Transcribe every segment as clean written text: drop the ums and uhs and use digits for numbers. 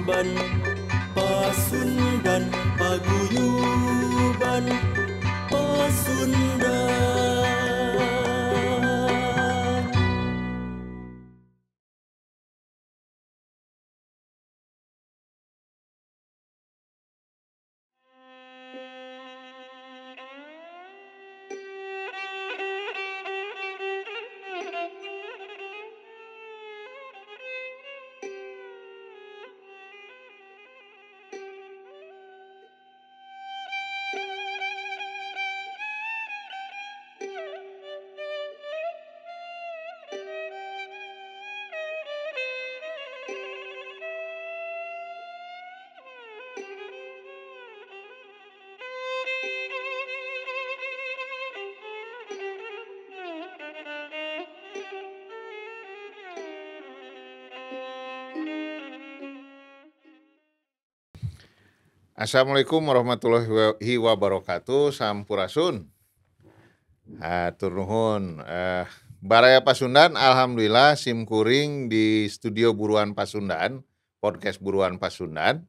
Paguyuban Pasundan, paguyuban Pasundan. Assalamualaikum warahmatullahi wabarakatuh. Sampurasun. Hatur nuhun. Baraya Pasundan, alhamdulillah sim kuring di studio Buruan Pasundan, podcast Buruan Pasundan.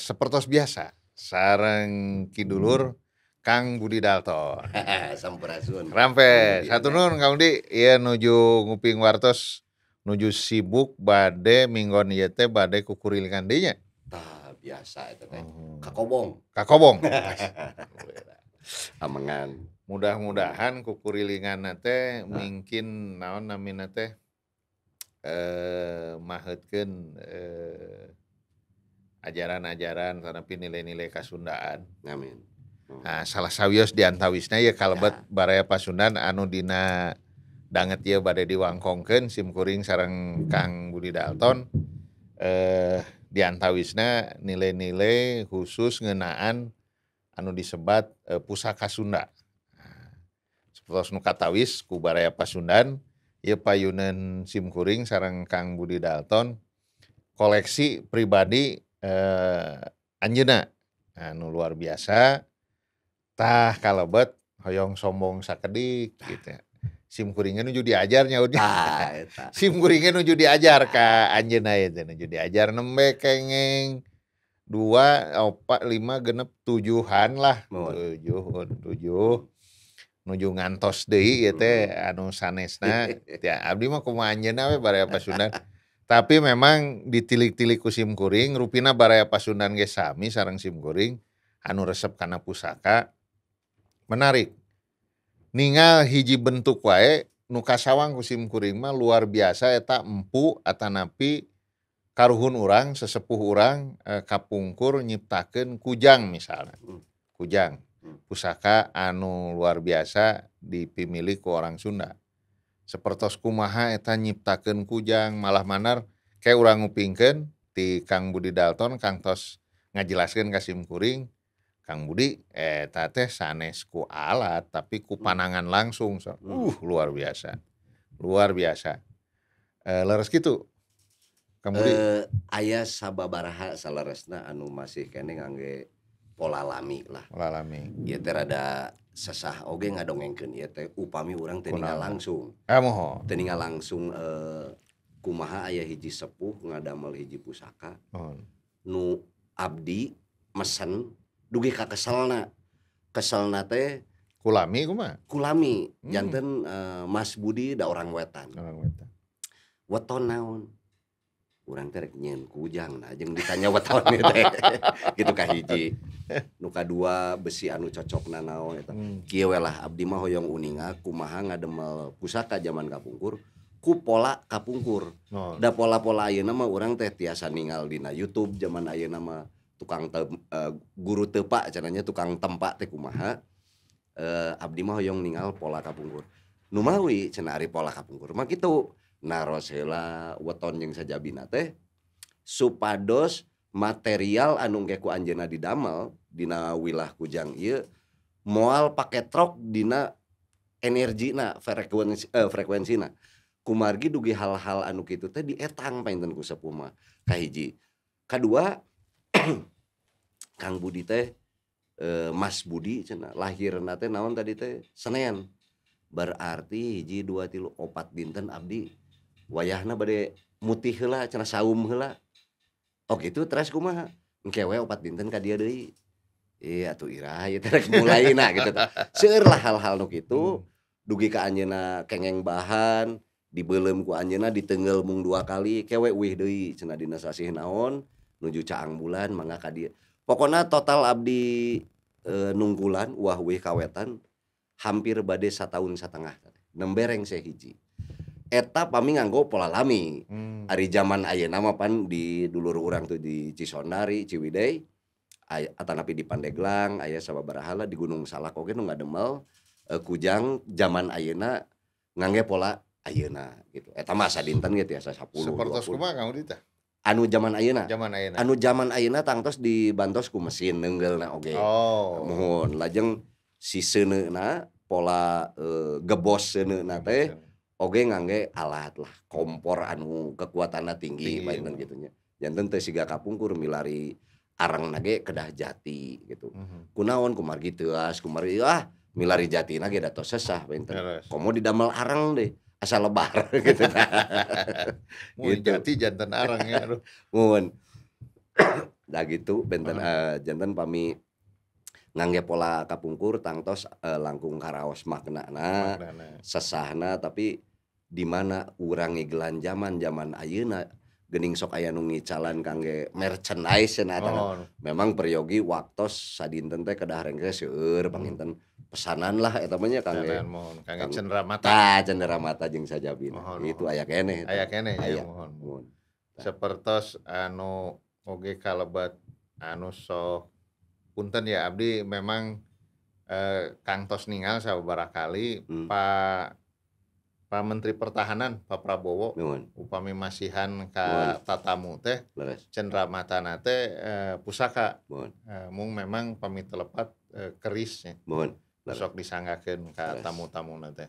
Sepertos biasa sareng kidulur Kang Budi Dalton. Sampurasun. Rampes. Hatur nuhun Kang Budi, ieu nuju nguping wartos nuju sibuk bade minggon ieu teh bade kukurilingan deui nya. Biasa itu teh. Kakobong. Kakobong. Amengan. Mudah-mudahan kukurilingan teh mungkin naon namina teh maheutkeun ajaran-ajaran tanapi nilai-nilai kasundaan. Amin. Nah, salah sawios di antawisna ya kalebet ya. Baraya Pasundan anu dina danget ieu bade diwangkongkeun sim kuring sareng Kang Budi Dalton. Di antawisna nilai-nilai khusus ngeunaan anu disebat pusaka Sunda. Nah, sapertos nu katawis ku Baraya Pasundan ieu payuneun sim kuring sareng Kang Budi Dalton koleksi pribadi anjeunna anu luar biasa tah kalebet hoyong sombong sakedik gitu. Sim kuringnya nuju diajar nyautnya. Sim kuringnya nuju diajar ka anjeunna ieu teh nuju diajar nembe kengeng 2 4 5 6 7-an lah. 7 nuju ngantos deui ieu teh anu sanesna. Ya abdi mah kumaha anjeunna we Baraya Pasundan. Tapi memang ditilik-tilik ku sim kuring rupina Baraya Pasundan ge sami sareng sim kuring anu resep kana pusaka. Menarik. Ningal hiji bentuk wae nu kasawang ku sim kuring mah luar biasa eta empu atanapi karuhun urang sesepuh urang kapungkur nyiptakeun kujang misalnya. Kujang pusaka anu luar biasa dipimilik ku orang Sunda. Sepertos kumaha eta nyiptakeun kujang malah manar kayak urang ngupingkeun ti Kang Budi Dalton kang tos ngajelaskeun ka sim kuring. Kang Budi eta teh sanes ku alat tapi ku panangan langsung. Luar biasa. Luar biasa. Leres kitu. Kang Budi. Aya sababaraha saleresna anu masih keneh ngangge pola lami lah. Pola lami. Ieu teh rada sesah oge ngadongengkeun ieu teh upami urang teu ningal langsung. Moho. Teu ningal langsung kumaha aya hiji sepuh ngadamel hiji pusaka. Nu abdi mesen dugi ka keselna. Keselna teh kulami kumaha? Kulami. Janten Mas Budi da orang wetan. Orang wetan. Weton naon? Urang teh rek nyieun kujang nah jeung ditanya weton teh. Gitu ka hiji. Nu kadua besi anu cocokna naon eta. Kieu we lah abdi mah hoyong uninga kumaha ngademel pusaka jaman kapungkur ku pola kapungkur. Oh. Da pola-pola ayeuna mah urang teh tiasa ningal dina YouTube jaman ayeuna mah tukang guru tepa cenanya tukang tempa teh kumaha. Abdi mah hoyong ningal pola kapungkur. Numawi cenah ari pola kapungkur mah kitu. Naros heula weton jeung sajabina teh supados material anu engke ku anjeunna didamel dina wilah kujang ieu moal pake trok dina energina frekuensi frekuensina. Kumargi dugi hal-hal anu kitu teh dietang panginten ku sepuh mah. Kahiji. Kadua Kang Budi teh Mas Budi cenah lahirna teh naon tadi teh Senin. Berarti 1 2 3 4 dinten abdi wayahna bade mutih heula cenah saum heula. Oh gitu terus kumaha? Engke we 4 dinten ka dieu deui. Iya atuh iraha ieu teh rek mulaina gitu tah. Seueur lah hal-hal nu kitu dugi ka anjeunna kengeng bahan, dibeuleum ku anjeunna diteunggeul mung 2 kali, ke we uih deui cenah dina sasih naon nuju caang bulan mangga ka dieu. Pokona total abdi nungkulan uah uih kawetan hampir bade sataun satengah nembe rengse hiji. Eta pami nganggo pola lami. Ari zaman ayeuna mah pan di dulur urang tuh di Cisondari, Ciwidey, atanapi di Pandeglang, aya sababaraha lah di Gunung Salak oge nu ngademel kujang zaman ayeuna ngangge pola ayeuna gitu. Eta mah sadinten ge tiasa 10 Sapertos 20. Kumaha Kang Udi tah? Anu zaman ayeuna. Zaman ayeuna. Anu zaman ayeuna tangtos dibantos ku mesin neunggeulna oge. Muhun lajeng si seuneuna pola gebos seuneuna teh oge ngangge alat lah kompor anu kekuatanna tinggi Tinggi, panginten kitu nya. Janten teu siga kapungkur milari arengna ge kedah jati gitu. Kunaon kumargi teuas kumargi ah milari jatina ge da tos sesah panginten. Komo didamel areng deh asa lebar gitu. Mun Gitu. jati janten areng ya aduh. Muhun. Da gitu benten janten pami ngangge pola kapungkur tangtos langkung karaos maknana, Maknana. sesahna tapi di mana urang ngigelan zaman-zaman ayeuna geuning sok aya nu ngicalan kangge merchandise cenah eta. Memang peryogi waktos sadinten teh kedah rengse seueur panginten pesanan lah eta mah nya kangge Pesanan mohon kangge cenderamata. Tah cenderamata jeung sajabina. Mohon, Itu mohon. Aya keneh eta. Aya keneh ya Aya. mohon. Muhun. Sapertos anu oge kalebet anu sok punten ya abdi memang kangtos ningal sababaraha kali Pak Pak Menteri Pertahanan Pak Prabowo upami masihan ka tatamu teh cendramatana teh pusaka. Mung memang pami telepat kerisnya. Sok disanggakeun ka tamu-tamuna teh.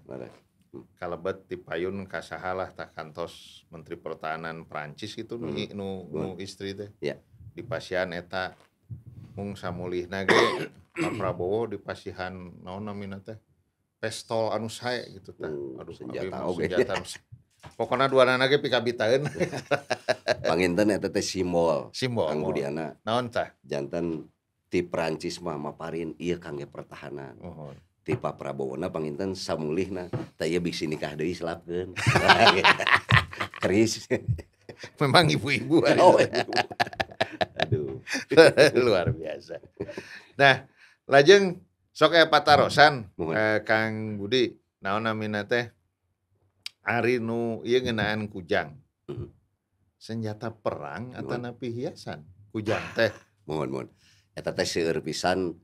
Kalebet dipayun ka saha lah tah kantos Menteri Pertahanan Prancis itu nu nu istri teh. Dipasihan eta mung samulihna ge Pak Prabowo dipasihan naon namina teh pestol anu sae gitu tah. Aduh, Senjata abi mah oge. Senjata anu sae. Pokona duanana ge pikabitaeun. Panginten eta teh simbol. Simbol. Kang Budiana. Naon tah? Janten ti Prancis mah maparin ieu kangge pertahanan. Muhun. Ti Pak Prabowona panginten samulihna tah ieu bisi nikah deui selapkeun. Keris. Memang ibu-ibu hari Oh, itu. ibu. Aduh. Luar biasa. Nah, lajeng sok aya patarosan Muhun. Kang Budi, naon namina teh? Ari nu ieu ngeunaan kujang. Senjata perang atanapi hiasan kujang teh? Muhun, muhun. Eta teh seueur pisan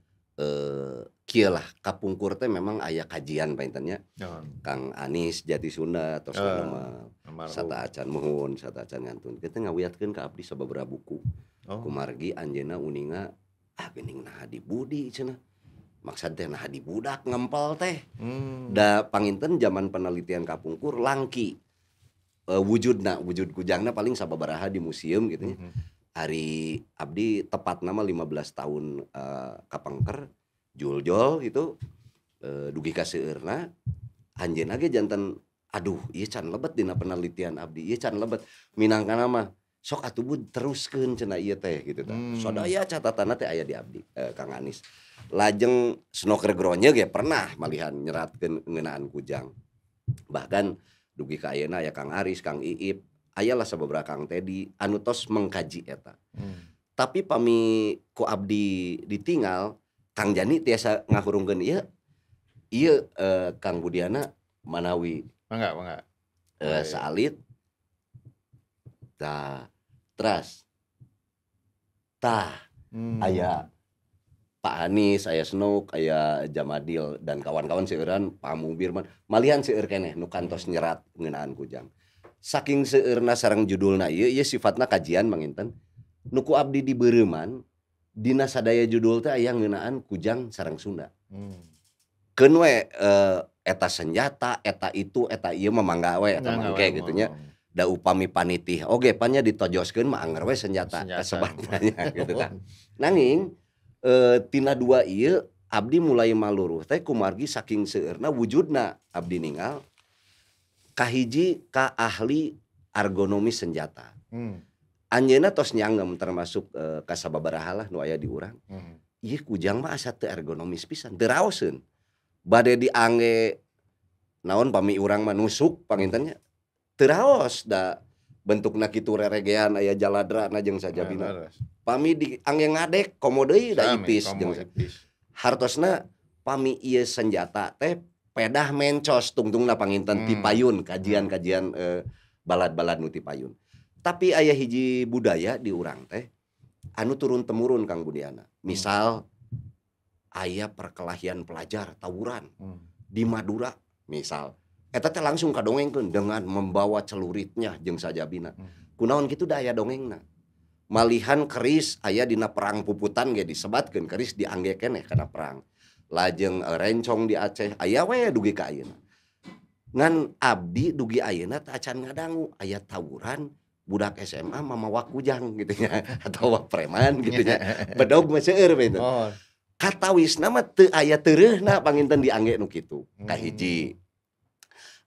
kieu lah kapungkur teh memang aya kajian panginten nya. Naon? Kang Anis Jati Sunda tos nama Almarhum. sata acan muhun, sata acan ngantun. Kita ngawiatkeun ka abdi sababaraha buku. Kumargi anjeunna uninga ah geuning naha di budi cenah. Maksad teh naha di budak ngempel teh. Da panginten zaman penelitian kapungkur langki. Wujudna, wujud kujangna paling sababaraha di museum gitu nya. Ari abdi tepat nama 15 tahun kapengker juljol gitu dugi ka seueurna anjeunna ge janten aduh ieu can lebet dina penelitian abdi ieu can lebet minangkana mah sok atuh bud teruskeun cenah ieu teh gitu tah. Sadaya catatanna teh aya di abdi Kang Anis. Lajeng Snoker Gronje ge pernah malihan nyeratkeun ngeunaan kujang. Bahkan dugi ka ayeuna aya Kang Aris, Kang Iip, aya lah sababaraha Kang Tedi anu tos mengkaji eta. Tapi pami ku abdi ditinggal Kang Jani tiasa ngahurungkeun ieu ieu Kang Budiana manawi. Mangga, mangga. Saalit tah teras tah aya Pak Anies, aya Snook, aya Jamadil dan kawan-kawan seueuran Pak Mubirman malihan seueur keneh nu kantos nyerat ngeunaan kujang. Saking seueurna sareng judulna ieu ieu sifatna kajian manginten nu ku abdi dibeureman dina sadaya judul teh aya ngeunaan kujang sareng Sunda. Keun we eta senjata, eta itu, eta ieu mah mangga we eta Mangga mangke we, gitu nya. Da upami panitih oge pan nya ditojoskeun mah anger we senjata Senjata. Kasebatna nya gitu tah. Nanging tina dua ieu abdi mulai maluruh teh kumargi saking seueurna wujudna abdi ningal kahiji ka ahli ergonomi senjata. Anjeunna tos nyanggem termasuk ka sababaraha lah nu aya di urang. Ieu kujang mah asa teu ergonomis pisan, teu raoseun. Bade diangge naon, pami urang mah nusuk panginten nya. Teu raos da bentukna kitu, reregean, aya jaladrana jeung sajabina. Pami diangge ngadek komo deui, da Sami, ipis komo jeung ipis. Hartosna pami ieu senjata teh pedah mencos tungtungna panginten ti payun, kajian-kajian balad-balad nu ti payun. Tapi aya hiji budaya di urang teh anu turun temurun, Kang Budiana. Misal aya perkelahian pelajar tawuran di Madura misal. Eta teh langsung kadongengkeun dengan membawa celuritnya jeung sajabina. Kunaon kitu, da aya dongengna. Malihan keris aya dina perang puputan ge disebatkeun keris diangge keneh kana perang. Lajeng rencong di Aceh aya we dugi ka ayeuna. Ngan abdi dugi ayeuna teh acan ngadangu aya tawuran budak SMA mamawa kujang gitu nya atau preman gitu nya. Bedog mah seueur we. Oh. Katawisna mah teu aya tereuhna panginten diangge nu kitu. Kahiji.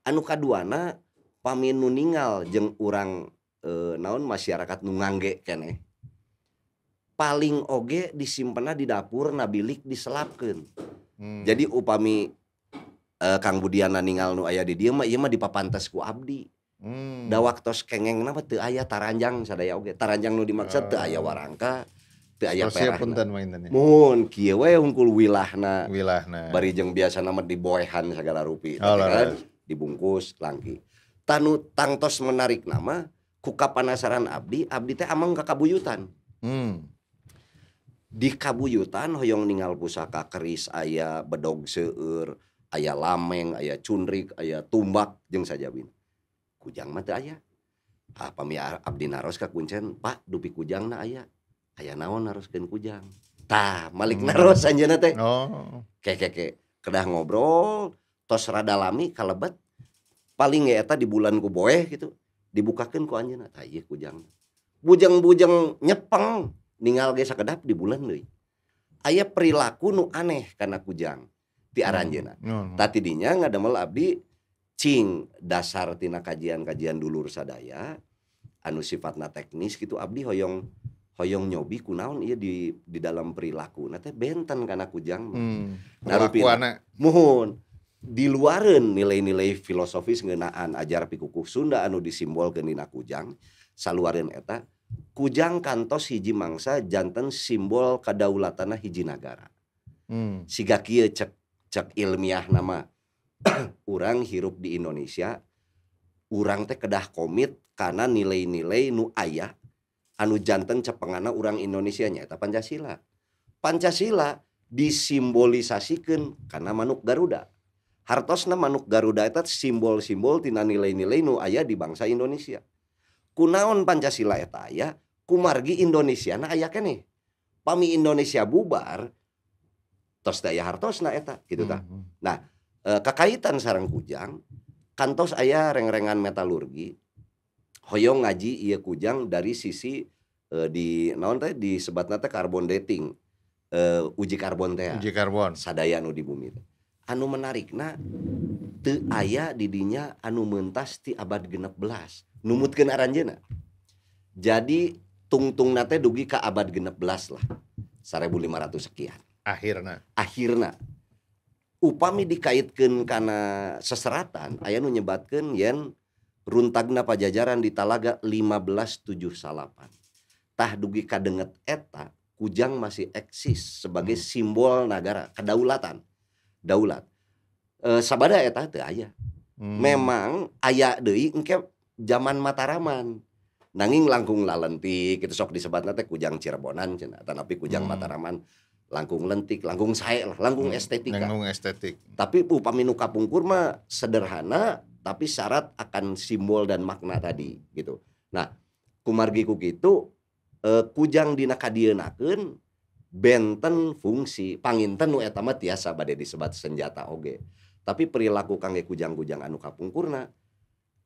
Anu kaduana, pami nu ningal jeung urang naon, masyarakat nu ngangge keneh paling oge disimpenna di dapur na bilik diselapkeun. Jadi upami Kang Budiana ningal nu aya di dieu mah, ieu mah dipapantes ku abdi. Da waktos kengengna mah teu aya taranjang sadaya oge. Taranjang nu dimaksud teu aya warangka, teu aya Tos siap perahna. Punten panginten ya. Muhun, kieu we hungkul wilahna. Wilahna. Bari jeung biasana mah diboehan sagala rupi Oh, teh kan, leres. Dibungkus langki. Tanu tangtos menarik nama ku kapanasaran abdi, abdi teh ameng ka kabuyutan. Di kabuyutan hoyong ningal pusaka keris aya, bedog seueur, aya lameng, aya cundrik, aya tumbak jeung sajabina. Kujang mah teu aya. Ah, pami abdi naros ka kuncen, "Pak, dupi kujangna aya." "Aya naon naroskeun kujang?" Tah, malik naros anjeunna teh. Ke ke ke kedah ngobrol tos rada lami kalebet paling ge eta di bulan ku boeh gitu, dibukakeun ku anjeunna, tah ieu kujang. Bujeng-bujeng nyepeng ningal ge sakedap di bulan deui. Aya perilaku nu aneh kana kujang ti aranjeunna. Tah, ti dinya ngadamel abdi cing dasar tina kajian-kajian dulur sadaya anu sifatna teknis gitu, abdi hoyong hoyong nyobi kunaon ieu di dalam perilaku teh benten kana kujang mah. Nah, rupina Perlakuanna. Muhun, di luareun nilai-nilai filosofis ngeunaan ajar pikukuh Sunda anu disimbolkeun dina kujang, saluareun eta kujang kantos hiji mangsa janten simbol kadaulatanna hiji nagara. Siga kieu, cek cek ilmiah nama urang hirup di Indonesia, urang teh kedah komit kana nilai-nilai nu aya anu janten cepengana urang Indonesia, nyaeta Pancasila. Pancasila disimbolisasikeun kana manuk Garuda. Hartosna manuk Garuda eta simbol-simbol tina nilai-nilai nu aya di bangsa Indonesia. Kunaon Pancasila eta aya? Kumargi Indonesia na aya keneh. Pami Indonesia bubar, tos daya hartosna eta gitu tah. Nah, kakaitan sareng kujang, kantos aya rengrengan metalurgi hoyong ngaji ieu kujang dari sisi di naon teh disebatna teh carbon dating, uji karbon teh. Uji karbon. Sadaya nu di bumi teh. Anu menarikna teu aya di dinya anu mentas ti abad 16 numutkeun aranjeunna. Jadi tungtungna teh dugi ka abad 16 lah. 1500 sekian. Akhirna. Akhirna upami dikaitkeun kana seseratan, aya nu nyebatkeun yen runtagna Pajajaran di Talaga 1579. Tah, dugi kadenget eta kujang masih eksis sebagai simbol negara kedaulatan, daulat. Sabada eta teu aya. Memang aya deui engke zaman Mataraman, nanging langkung lalentik kitu, sok disebatna teh kujang Cirebonan cenah, tanapi kujang Mataraman langkung lentik, langkung sae lah, langkung estetika. Langkung estetik. Tapi upami nu kapungkur mah sederhana tapi syarat akan simbol dan makna tadi gitu. Nah, kumargi ku kitu kujang dina kadieunakeun benten fungsi, panginten nu eta mah tiasa bade disebat senjata oge. Tapi perilaku kangge kujang-kujang anu kapungkurna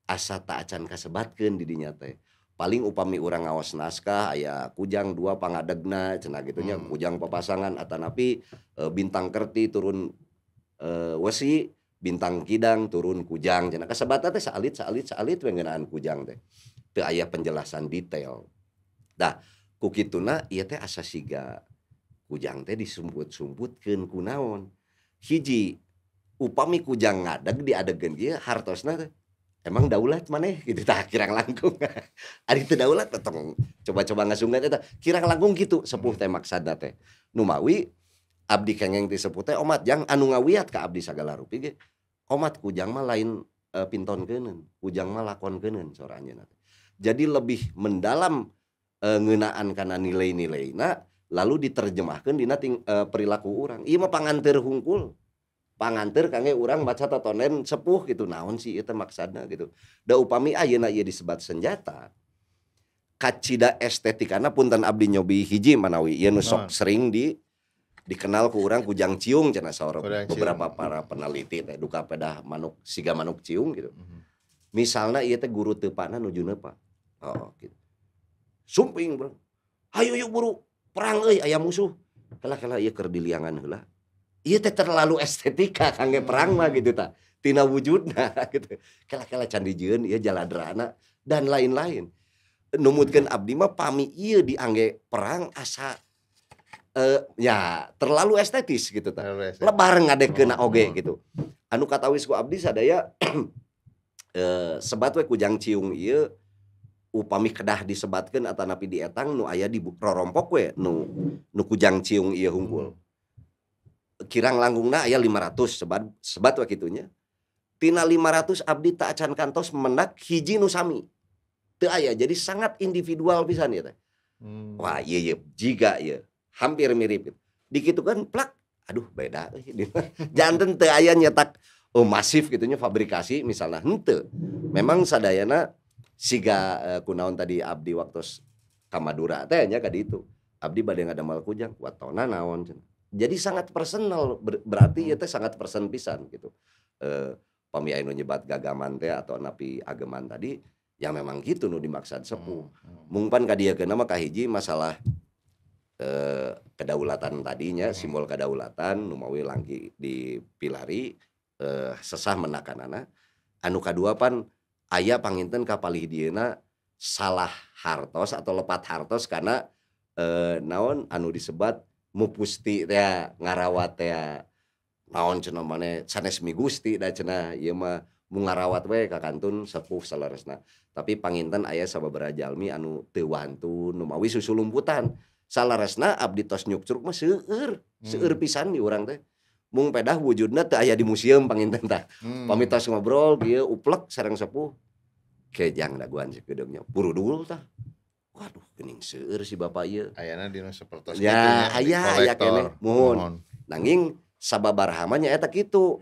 asa ta acan kasebatkeun di dinya teh. Paling upami urang ngaos naskah aya kujang dua pangadegna cenah gitu nya, kujang papasangan atanapi bintang kerti turun wesi, bintang kidang turun kujang cenah, kasebatna teh saalit saalit saalit we ngeunaan kujang teh. Teu aya penjelasan detail. Tah, ku kituna ieu teh asa siga kujang teh disumput-sumputkeun kunaon. Hiji, upami kujang ngadeg diadegkeun kieu hartosna teh emang daulat maneh gitu tah kirang langkung. Ari teu daulat tong coba-coba ngasungkeun eta kirang langkung kitu sepuh teh maksudna teh. Numawi abdi kengeng ti sepuh teh omat jang anu ngawiat ka abdi sagala rupi ge omat kujang mah lain pintonkeuneun, kujang mah lakonkeuneun saur anjeunna teh. Jadi lebih mendalam ngeunaan kana nilai-nilaina lalu diterjemahkeun dina perilaku urang. Ieu mah panganteur hungkul. Panganteur kangge urang maca totonen sepuh gitu naon sih ieu teh maksadna gitu. Da upami ayeuna ieu disebat senjata kacida estetikana punten abdi nyobi hiji manawi ieu nu sok sering dikenal ku urang kujang ciung cenah saur beberapa para peneliti teh duka pedah manuk siga manuk ciung gitu. Misalna ieu teh guru teupana nuju neupa. Oh gitu. Sumping bro. Hayu yuk buru perang euy aya musuh. Kela-kela ieu keur diliangan heula. Ieu teh terlalu estetika kangge perang mah gitu tah. Tina wujudna gitu. Kela-kela can dijieun ieu jaladrana dan lain-lain. Numutkeun abdi mah pami ieu diangge perang asa ya terlalu estetis gitu tah. Lebar ngadegkeunna oge gitu. Anu katawis ku abdi sadaya sebat we kujang ciung ieu upami kedah disebatkeun atanapi dietang nu aya di rorompok we nu kujang ciung ieu hungkul. Kirang langgungna aya 500 sebat we kitunya. Tina 500 abdi tak acan kantos mendak hiji nu sami. Teu aya, jadi sangat individual pisan ieu teh. Wah ieu ieu jiga ieu hampir mirip gitu. Dikitukan plak, aduh beda euy. Janten teu aya nyetak oh masif gitunya fabrikasi misalnya henteu. Memang sadayana siga kunaon tadi abdi waktu ka Madura teh nya ka ditu. Abdi bade ngadamel kujang watona naon cenah. Jadi sangat personal berarti ieu teh sangat person pisan gitu. Pami aya nu nyebat gagaman teh atau napi ageman tadi ya memang gitu nu dimaksad sepuh. Mungpan ka dieu mah kahiji masalah kedaulatan tadinya, simbol kedaulatan nu mawi langki dipilari sesah menakanana. Anu kadua pan aya panginten ka palih dieuna salah hartos atau lepat hartos karena naon anu disebat mupusti teh ngarawat teh naon cenah maneh sanes migusti da cenah ieu mah mu ngarawat we ka kantun sepuh saleresna. Tapi panginten aya sababaraha jalmi anu teu wantun nu mawi susulumputan. Saleresna abdi tos nyukcruk mah seueur, seueur pisan di urang teh. Mung pedah wujudna teu aya di museum panginten tah. Pami tos ngobrol kieu uplek sareng sepuh. Kejang daguan sakedeungnya purudul tah. Waduh geuning seueur si bapak ieu. Ayana dina sapertos ya, aya aya keneh muhun. Nanging sababaraha mah nya eta kitu.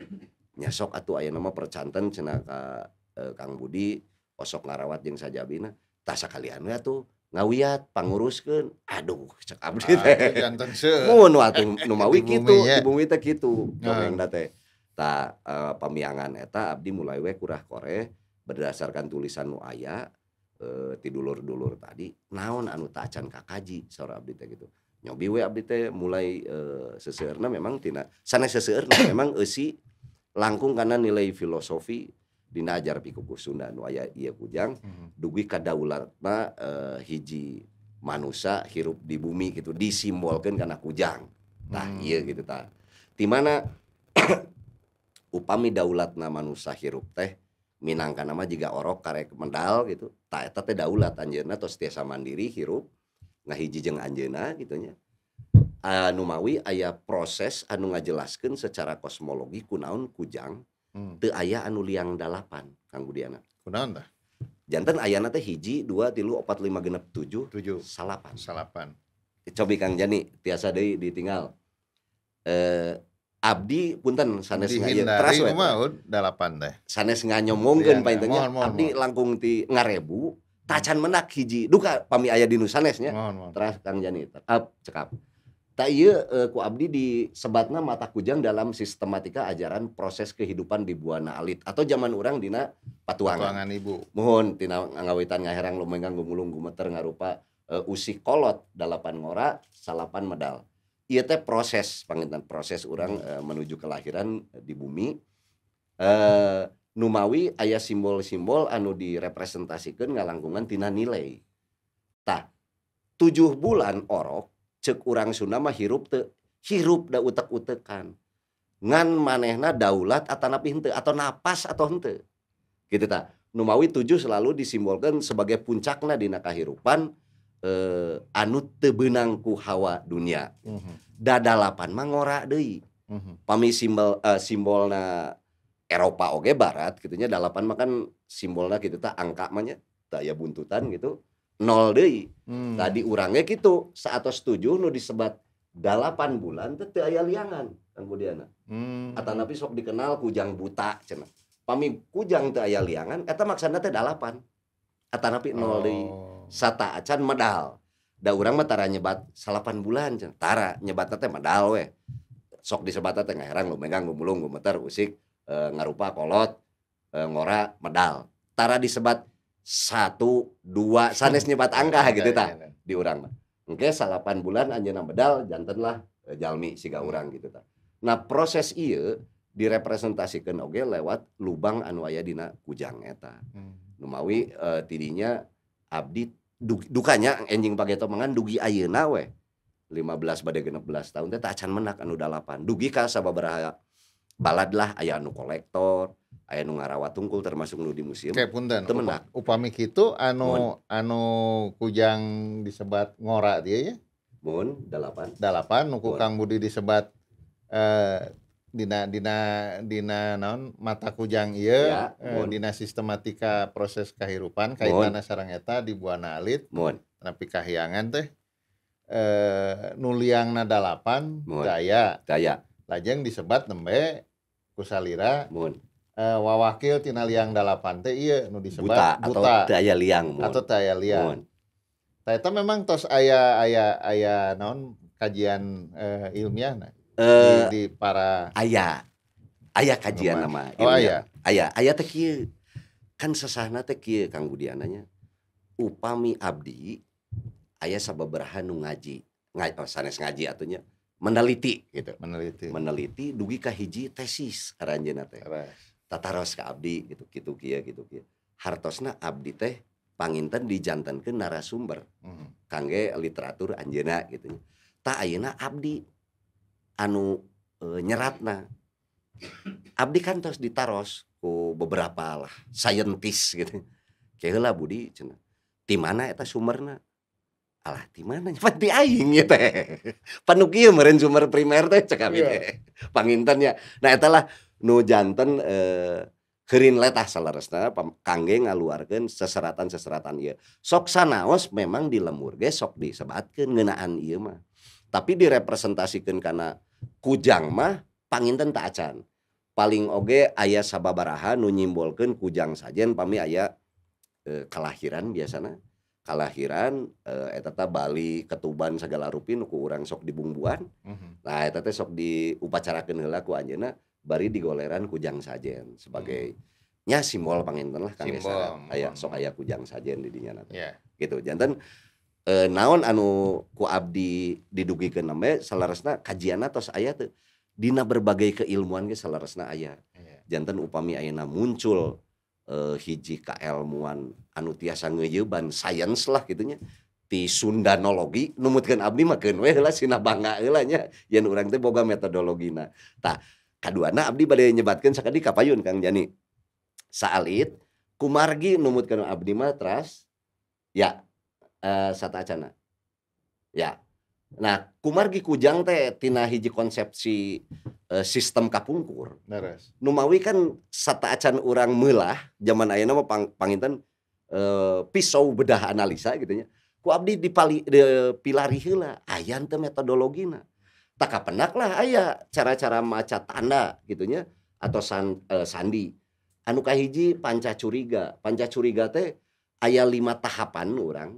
Nya sok atuh ayeuna mah percanten cenah ka Kang Budi osok ngarawat jeung sajabina. Tah sakalian we atuh ngawiat panguruskeun. Aduh cek abdi teh. Janten seueur. Mun atuh nu mawi kitu di bumi teh kitu dongengna teh. Tah pamiangan eta abdi mulai we kurah koreh berdasarkan tulisan nu aya ti dulur-dulur tadi naon anu ta acan kakaji saur abdi teh gitu. Nyobi we abdi teh mulai seseueurna memang tina sanes seseueurna memang eusi langkung kana nilai filosofi dina ajar pikukuh Sunda nu aya ieu kujang dugi kadaulatna hiji manusa hirup di bumi gitu disimbolkeun kana kujang. Tah ieu gitu tah. Di mana upami daulatna manusa hirup teh minangkana mah jiga orok karek mendal gitu. Tah eta teh daulat anjeunna tos tiasa mandiri hirup ngahiji jeung anjeunna gitu nya. Anu mawi aya proses anu ngajelaskeun secara kosmologi kunaon kujang teu aya anu liang dalapan Kang Budiana. Kunaon tah? Janten ayana teh 1 2 3 4 5 6 7 salapan. Salapan. Cobi Kang Jani tiasa deui ditinggal. Abdi punten sanes teras we. Dalapan teh. Sanes nganyomongkeun panginten nya abdi langkung ti ngarebu tacan menak hiji duka pami aya di nu sanes nya. Teras Kang Jani cekap. Tah ieu ku abdi disebatna mata kujang dalam sistematika ajaran proses kehidupan di Buana Alit atau zaman urang dina patuangan. Patuangan ibu. Muhun tina ngawitan ngaherang lumengkang gumulung gumeter ngarupa usih kolot dalapan ngora salapan medal. Ieu teh proses panginten proses urang menuju kelahiran di bumi. Numawi aya simbol-simbol anu direpresentasikeun ngalangkungan tina nilai. Tah 7 bulan orok cek urang Sunda mah hirup teu hirup da utek-utekan. Ngan manehna daulat atanapi henteu atau napas atau henteu. Gitu tah. Numawi 7 selalu disimbolkan sebagai puncakna dina kahirupan anu teu beunang ku hawa dunia. Da 8 mah ngora deui. Pami simbol simbolna Eropa oge barat kitu nya 8 mah kan simbolna kitu tah angka mah nya teu aya buntutan gitu. 0 deui. Tadi urangnya kitu saatos 7 nu disebat 8 bulan teh teu aya liangan Kang Budiana. Atanapi sok dikenal kujang buta cenah. Pami kujang teu aya liangan eta maksana teh 8. Atanapi 0 deui. Sata acan medal. Da urang mah tara nyebat 8 bulan cenah. Tara nyebatna teh medal we. Sok disebatna teh ngaherang lumegang gumulung gumeter usik ngarupa kolot ngora medal. Tara disebat 1 2 sanes nyebat angka gitu tah di urang mah. Engke 8 bulan anjeunna medal janten lah jalmi siga urang gitu tah. Nah proses ieu direpresentasikeun oge lewat lubang anu aya dina kujang eta. Numawi tidinya abdi dukanya enjing pageto mangan dugi ayeuna we 15 bade 16 tahun teh acan menak anu 8. Dugi ka sababaraha balad lah aya anu kolektor, aya nu ngarawat tungkul termasuk nu di museum. Oke, punten. Teu menak. Upami kitu anu anu kujang disebat ngora dia ya? Mun 8. 8 nu ku Kang Budi disebat dina dina dina naon mata kujang ieu ya, dina sistematika proses kahirupan kaitanna sareng eta di Buana Alit. Mun. Tapi kahyangan teh nu liangna 8 daya. Daya. Lajeng disebat nembe kusalira. Mun. Wawakil tina liang 8 teh ieu nu disebat buta, atau teu aya liang mun. Atau teu aya liang. Tah eta memang tos aya aya aya naon kajian ilmiahna di para aya aya kajian nama ilmiah. Oh aya. Aya aya teh kieu. Kan sesahna teh kieu Kang Budiana nya. Upami abdi aya sababaraha nu ngaji, sanes ngaji atuh nya, meneliti gitu. Meneliti dugi ka hiji tesis aranjeunna teh. Tataros ka abdi gitu kitu kieu gitu kieu. Hartosna abdi teh panginten dijantenkeun narasumber kangge literatur anjeunna gitu nya. Tah ayeuna abdi anu nyeratna. Abdi kan tos ditaros ku beberapa lah saintis gitu. Ke heula Budi cenah. Ti mana eta sumberna? Alah ti mana nya ti aing ieu teh. Panu kieu meureun sumber primer teh cek abdi teh. Panginten nya. Nah eta lah nu janten heurin letah saleresna kangge ngaluarkeun seseratan-seseratan ieu. Sok sanaos memang di lembur ge sok disebatkeun ngeunaan ieu mah. Tapi direpresentasikeun kana kujang mah panginten teu acan. Paling oge aya sababaraha nu nyimbolkeun kujang sajen pami aya kalahiran biasana. Kalahiran eta teh Bali, Ketuban segala rupi nu ku urang sok dibungbuan. Nah eta teh sok diupacarakeun heula ku anjeunna bari digoleran kujang sajen sebagai nya simbol panginten lah kangge syarat. Aya sok aya kujang sajen di dinya teh. Yeah. Gitu. Janten naon anu ku abdi didugikeun nembe saleresna kajianna tos aya teu dina berbagai keilmuan ge saleresna aya. Yeah. Janten upami ayeuna muncul hiji kaelmuan anu tiasa ngeuyeban sains lah kitu nya ti Sundanologi numutkeun abdi mah keun we heula sina bangga heula nya yen urang teh boga metodologina. Tah kaduana abdi bade nyebatkeun sakedik ka payun Kang Jani. Saalit kumargi numutkeun abdi mah teras ya sataacana. Ya. Nah, kumargi kujang teh tina hiji konsepsi sistem kapungkur. Leres. Numawi kan sataacan urang meulah zaman ayeuna mah panginten pisau bedah analisa gitu nya. Ku abdi dipilari heula aya teu metodologina. Tak kapenak lah aya cara-cara maca tanda gitu nya atau sandi. Anu kahiji panca curiga. Panca curiga teh aya 5 tahapan urang.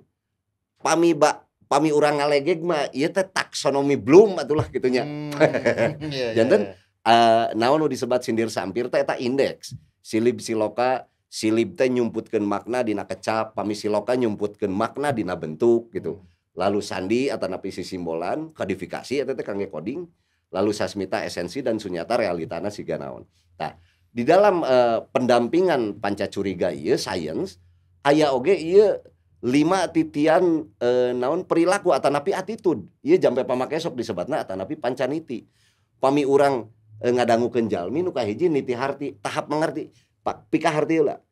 Pami urang ngalegeg mah ieu teh taksonomi Bloom atulah gitu nya. Janten naon nu disebat sindir sampir teh eta indeks. Silib siloka, silib teh nyumputkeun makna dina kecap, pami siloka nyumputkeun makna dina bentuk gitu. Lalu sandi atanapi sisimbolan, kodifikasi eta teh kangge coding, lalu sasmita esensi dan sunyata realitana siga naon. Tah, di dalam pendampingan panca curiga ieu sains aya oge ieu 5 titian naon perilaku atanapi attitude. Ieu jampe pamake sok disebatna atanapi pancaniti. Pami urang ngadangukeun jalmi nu kahiji niti harti, tahap mengerti. Pika harti heula.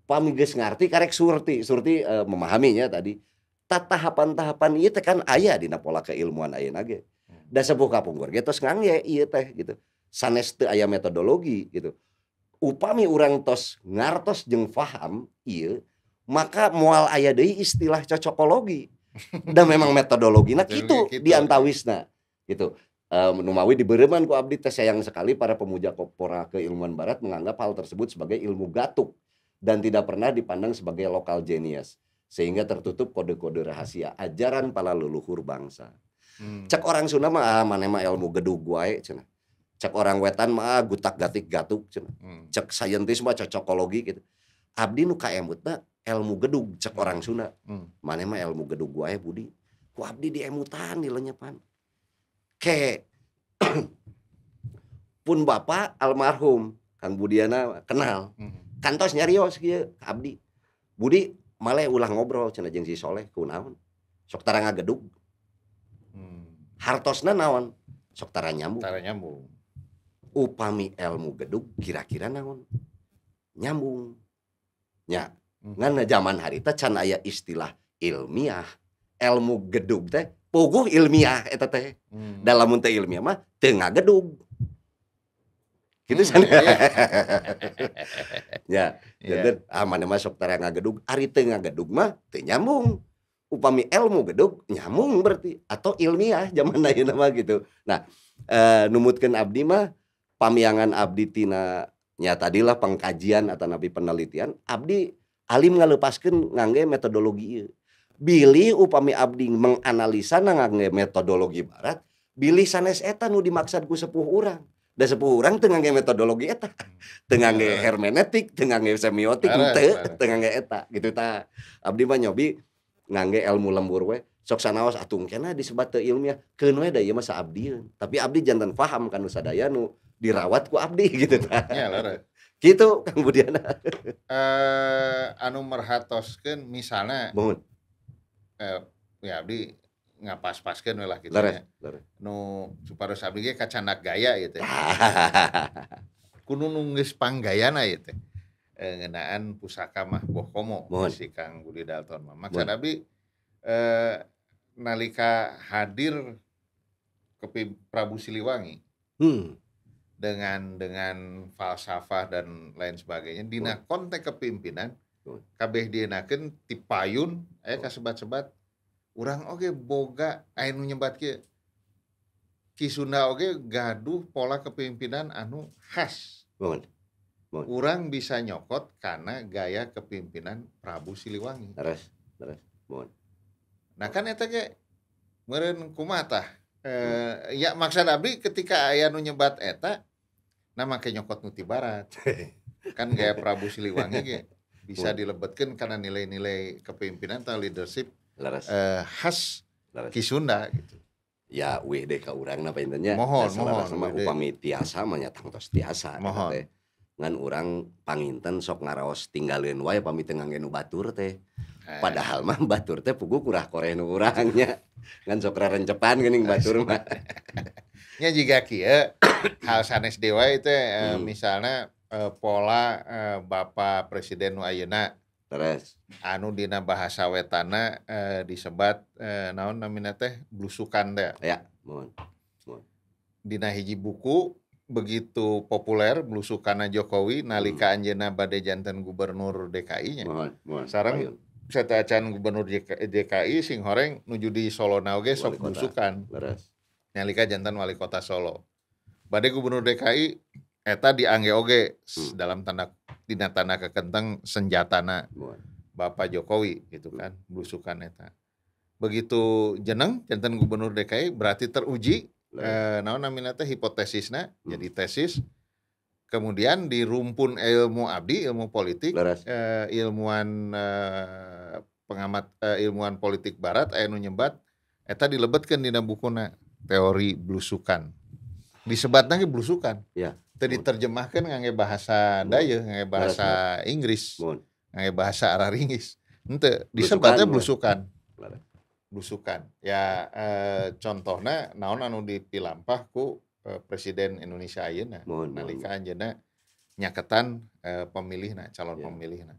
Pami geus ngarti karek surti, surti memahaminya tadi. Tahapan-tahapan ieu teh kan aya dina pola keilmuan ayeuna ge. Da sepuh kapungkur ge tos ngangge ieu teh gitu. Sanes teu aya metodologi gitu. Upami urang tos ngartos jeung faham ieu, maka moal aya deui istilah cocokologi. Da memang metodologina kitu diantawisna gitu. Numawi dibeureman ku abdi teh sayang sekali para pemuja pola keilmuan barat menganggap hal tersebut sebagai ilmu gatuk dan tidak pernah dipandang sebagai lokal genius, sehingga tertutup kode-kode rahasia ajaran para leluhur bangsa. Cek orang Sunda mah maneh mah ilmu gedug wae cenah. Cek orang wetan mah gutak-gatik gatuk cenah. Cek saintis mah cocokologi gitu. Abdi nu kaemutna ilmu gedug cek orang Sunda. Maneh mah ilmu gedug wae Budi. Ku abdi diemutan dilenyepan. Ke pun bapak almarhum Kang Budiana kenal. Kantos nyarios kieu ka abdi. Budi maleh ulah ngobrol cenah jeung si Soleh kunaon. Sok tara ngagedug. Hartosna naon? Sok tara nyambung. Tara nyambung. Upami ilmu gedug kira-kira naon? Nyambung. Nya, ngan zaman harita can aya istilah ilmiah. Ilmu gedug teh puguh ilmiah eta teh. Da lamun teu ilmiah mah teu ngagedug. Gitu sana. Ya, jadi maneh mah sok tara ngagedug, ari teu ngagedug mah teu nyambung. Upami ilmu gedug nyambung berarti atau ilmiah zaman ayeuna mah gitu. Nah, numutkeun abdi mah pamiangan abdi tina nya tadilah pengkajian atau nabi penelitian, abdi alim ngalepaskeun ngangge metodologi ieu. Bilih upami abdi menganalisa ngangge metodologi barat, bilih sanes eta nu dimaksad ku sepuh urang. Da sepuh urang teu ngangge metodologi eta. Teu ngangge hermeneutik, teu ngangge semiotik, teu ngangge eta gitu tah. Abdi mah nyobi ngangge ilmu lembur we. Sok sanaos atuh kena disebat teu ilmiah, keun we da ieu mah saabdieun. Tapi abdi janten paham kanu sadaya nu dirawat ku abdi gitu tah. Ya, leres. Gitu Kang Budiana. Anu merhatoskeun misalnya mohon. Ya abdi ngapas-paskeun we lah kitu nya. Nu supados abdi ge kacandak gaya ieu teh. Kudu nu geus panggayana ieu teh. Ngeunaan pusaka mah boh komo si Kang Budi Dalton mah. Maksud abdi nalika hadir ke Prabu Siliwangi dengan falsafah dan lain sebagainya dina konteks kepimpinan kabeh dienakeun ti payun aya kasebat-sebat urang oge boga aya nu nyebat kieu Ki Sunda oge gaduh pola kepimpinan anu khas. Urang bisa nyokot karena gaya kepimpinan Prabu Siliwangi. Terus. Nah kan eta ge meureun kumaha tah? Ya maksud abdi ketika aya nu nyebat eta nah make nyokot nu ti barat. Kan gaya Prabu Siliwangi ge bisa dilebetkeun karena nilai-nilai kepimpinan atau leadership khas Ki Sunda gitu. Ya weh deh ka urang na panginten nya. Mohon sama upami tiasa mah nya tangtos tiasa teh. Ngan urang panginten sok ngaraos tinggaleun wae pami teu ngangge nu batur teh. Padahal mah batur teh puguh kurah koreh nu urang nya. Ngan sok rarencepan geuning batur mah. Nya jiga kieu hal sanes dewa teh misalnya pola Bapak Presiden nu ayeuna. Terus anu dina bahasa wetana disebat naon namina teh blusukan teh. Ya, mohon. Dina hiji buku begitu populer blusukanna Jokowi nalika anjeunna bade janten gubernur DKI nya. Mohon. Sareng sateuacan gubernur DKI sing horeng nuju di Solo na oge sok blusukan. Leres. Nalika janten wali kota Solo. Bade gubernur DKI eta diangge oge dalam tanda dina tanda kekenteng senjatana Bapak Jokowi gitu kan, blusukan eta. Begitu jeneng janten gubernur DKI berarti teruji naon namina teh hipotesisna jadi tesis. Kemudian di rumpun ilmu abdi, ilmu politik, ilmuwan pengamat ilmuwan politik barat aya nu nyebat eta dilebetkeun dina bukuna teori blusukan. Disebatna ge blusukan. Ya. Teu diterjemahkeun ngangge bahasa dayeuh, ngangge bahasa Inggris, ngangge bahasa Araringis. Henteu, disebatnya blusukan. Blusukan. Ya contohna naon anu dipilampah ku Presiden Indonesia ayeuna. Nalika anjeunna nyaketan pemilihna, calon pemilihna.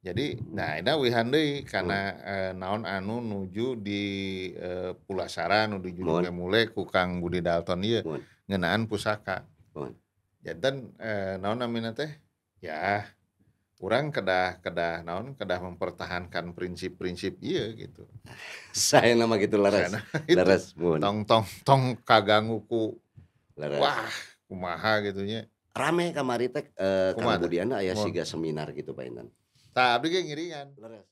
Jadi nah ini wihan deui kana naon anu nuju di Pulasara nu dijujung mule ku Kang Budi Dalton ieu ngeunaan pusaka. Janten naon namina teh? Ya urang kedah naon kedah mempertahankan prinsip-prinsip ieu gitu. Saya nama gitu leres. Leres mun. Tong tong tong kaganggu ku. Leres. Wah, kumaha gitu nya. Rame kamari teh Kang Budiana aya siga seminar gitu Pak Intan. Tah abdi ge ngiringan. Leres.